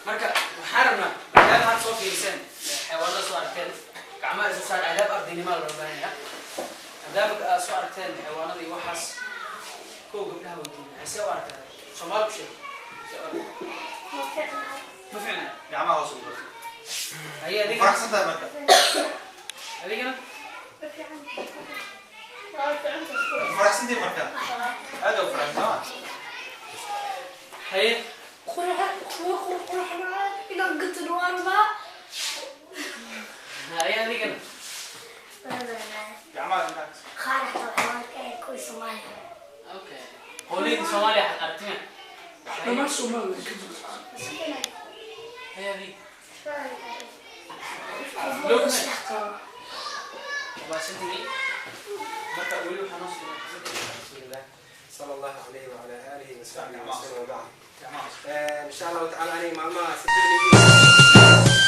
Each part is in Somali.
Marka waxaan rabnaa, maadaama aad soo fiiriseen xayawaanada, soo aragteen, gacmaha isu saar. Adaab ardaynima loo baahanyaa. Maadaama aad soo aragteen xayawaanada iyo waxaas, kow gabdhaha weydiin: see u aragtaa? Soomaali ku sheeg, see u aragtaa? Ma ficna. Gacmaha hoos ugu dar. Haye, adiga. Faraxsan tahay marka? Adigana? Faraxsantahay marka? Aad u faraxsan ma? Haye. Inaan gato waan rabaa. Haye, adigana. Gacmaha intaa. Okay, qoliyadii Soomaaliya aragtina. Dhammaan Soomaaliya ka jirto. Haye, adiga. Look, waa santigii. Marka weli waxaa noo sii. بسم الله، صلى الله عليه وعلى آله وصحبه وسلم، وبعد. Gacmaha hoos. إن شاء الله تعالى أنا مع سجلني.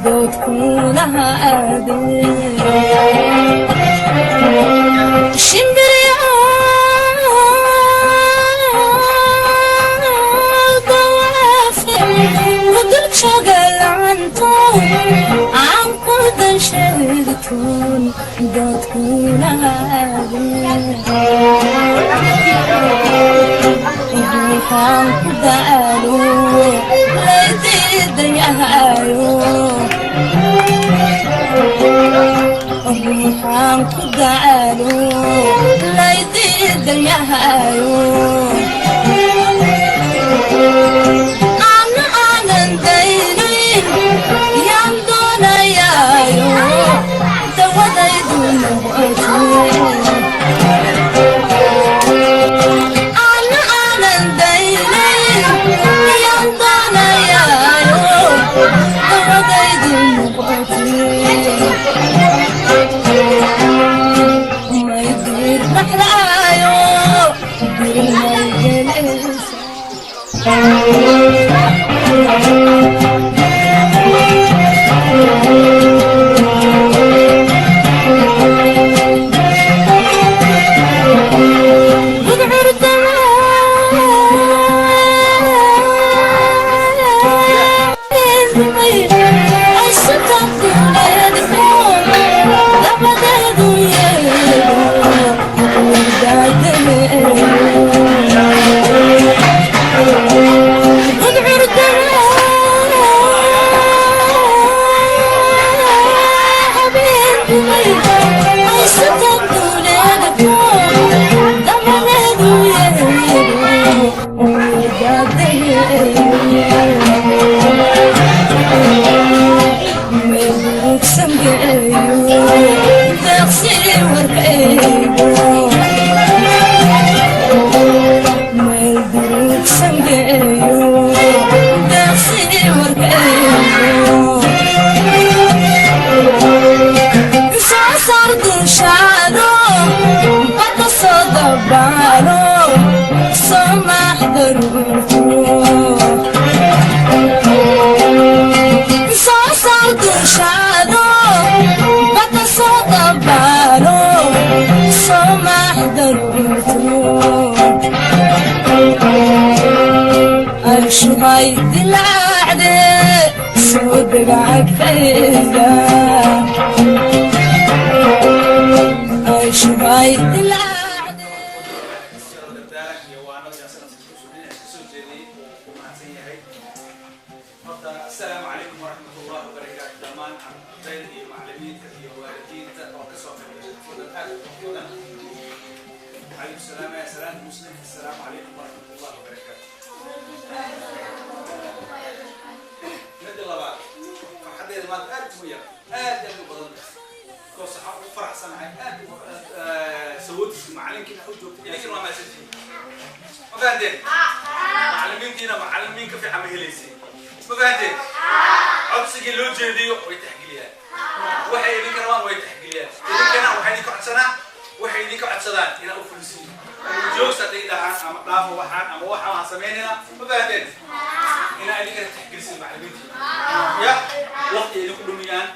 Doodkuulaha aadee shimbiryo dawaafe ku dul jooga lacanto aan ku dan sheegtoon doodkuulaha aadee ruuxaan ku daalo laydiidayahayo ruuxaan ku daalo laydiidayahayo ana aanan daynin yaan doonayaayo dawadaydu noqoto ana aanan daynin yaan doonayaayo dawadaydu noqoto maydir dhaxlaayo dirmaygelaysa. Gudcur Shubay dilaacde soo degacagtayda ay shubay dilaacde. Dardaaran iyo waano iyo asana soo jeediyey uu ku mahadsan yahay. Horta assalaamu calaykum waraxmat ullahi wabarakaatu dhammaan ardayda iyo macallimiinta iyo waalidiinta oo kasoo qayb gashay xafladan aad u qurux badan. Calaykum salaam ya salaam muslim. Assalaamu calaykum waraxmat ullahi wabarakaatu. Midda labaad, farxaddeeda maanta aad u yar, aad aad u badan tahay, because waxaan ugu faraxsanahay aad sawoodkiisa macalinkiina u joogto. Idinkina waa mahadsantihiin, ma fahanteen? Macallimiintiina macallimiin ka fiican ma helaysiin, ma fahanteen? Codsigii loo jeediyo way taxgeliyaan, waxay idinka rabaan way taxgeliyaan. Idinkana waxay idinka codsanaa, waxay idinka codsadaan inaa u fulisiin. Joogsa hadday dhahaan ama dhaafo waxaan ama waxaan waxaan samaynayna, ma fahanteen? Inaa idinkana taxgelisiin macallimiintiina ya waqti ay idinku dhumiyaan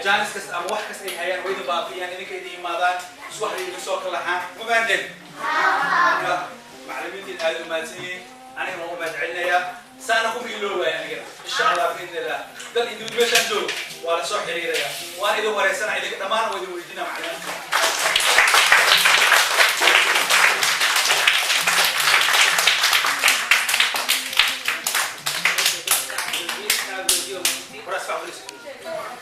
jaanis kasta ama wax kasta ay hayaan way idin baaqiyaan, idinka idin yimaadaan subaxdii idin soo kalaxaan, ma fahanteen? Marka macallimiintiin aad u mahadsan yihiin, anigana waan u mahad celinayaa. Saana kuma iloobaya anigana, insha Allah biidni illah, dal idin meeshaan joogo waa la soo xiriiraya, waan idin wareysana idinka dhammaan, waa idin weydiina macallimiinta.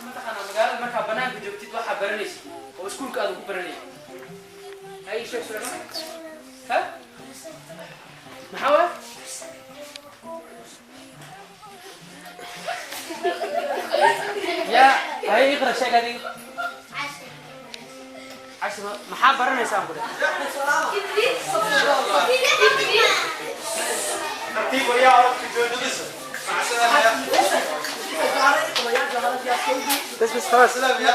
Mataqaanaa magaalada markaa banaanka joogtid waxaa baranaysid oo iskuulka aad ku baranaysid? Hay, sheeg Suleymaan. Ha, maxaa waay? Ya hay, iqra, sheeg adiga. Cashir maxaa baranaysaan ku dheh? ترتيب ويا عرفت جوجلس. مع السلامة يا بس بس خلاص. سلام يا.